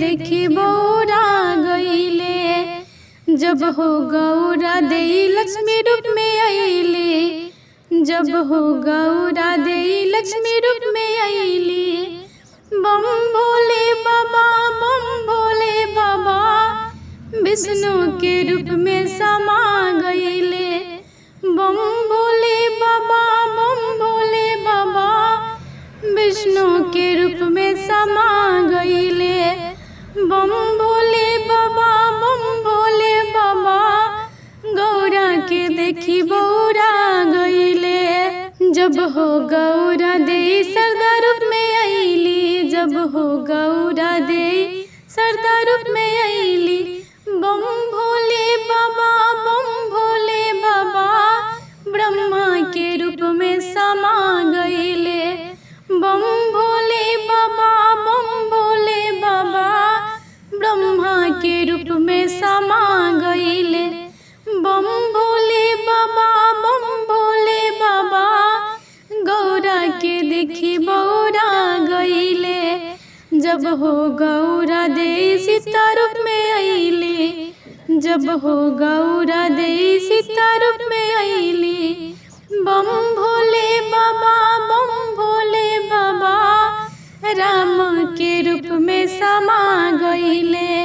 देखी बौरा गईले। जब हो गौरा देई लक्ष्मी रूप में अइली, जब हो गौरा देई लक्ष्मी रूप में अइली। बम भोले बाबा, बम भोले बाबा, विष्णु के रूप में समा गईले। बम भोले बाबा, बम भोले बाबा, विष्णु के रूप में समा गईले। बम भोले बाबा, बम भोले बाबा, गौरा के देखी बौरा गईले। जब हो गौरा देई सरदा रूप में अइली, जब हो गौरा देई सरदा रूप में अइली। बम भोले बाबा, बम भोले बाबा, ब्रह्मा के रूप में समा गईले। बम भोले बाबा, बम भोले बाबा, ब्रह्मा के रूप में समा गईले। बम भोले बाबा, बम भोले बाबा, गौरा के देखी बौरा गईले। जब हो गौरा देई सीता रूप में अइली, जब हो गौरा देई सीता रूप में अइली। बम भोले बाबा, बम भोले बाबा, राम के रूप में समा गईले।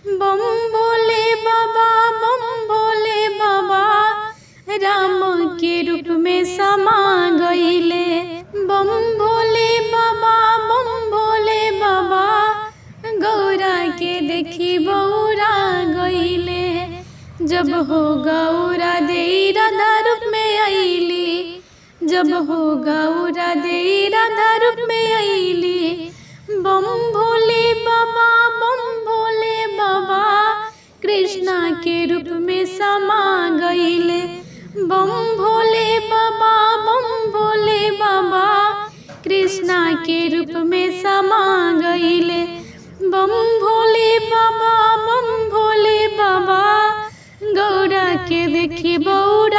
बम भोले बाबा, बम भोले बाबा, राम के रूप में समा गईले। बम भोले बाबा, बम भोले बाबा, गौरा के देखी बौरा गईले। जब हो गौरा देई राधा रूप में अइली, जब हो गौरा देई राधा रूप में अइली। बम भोले बाबा, बम भोले बाबा, कृष्णा के रूप में समा गईले। बम भोले बाबा, बम भोले बाबा, कृष्णा के रूप में समा गईले। बम भोले बाबा, बम भोले बाबा, गौरा के देखी बौरा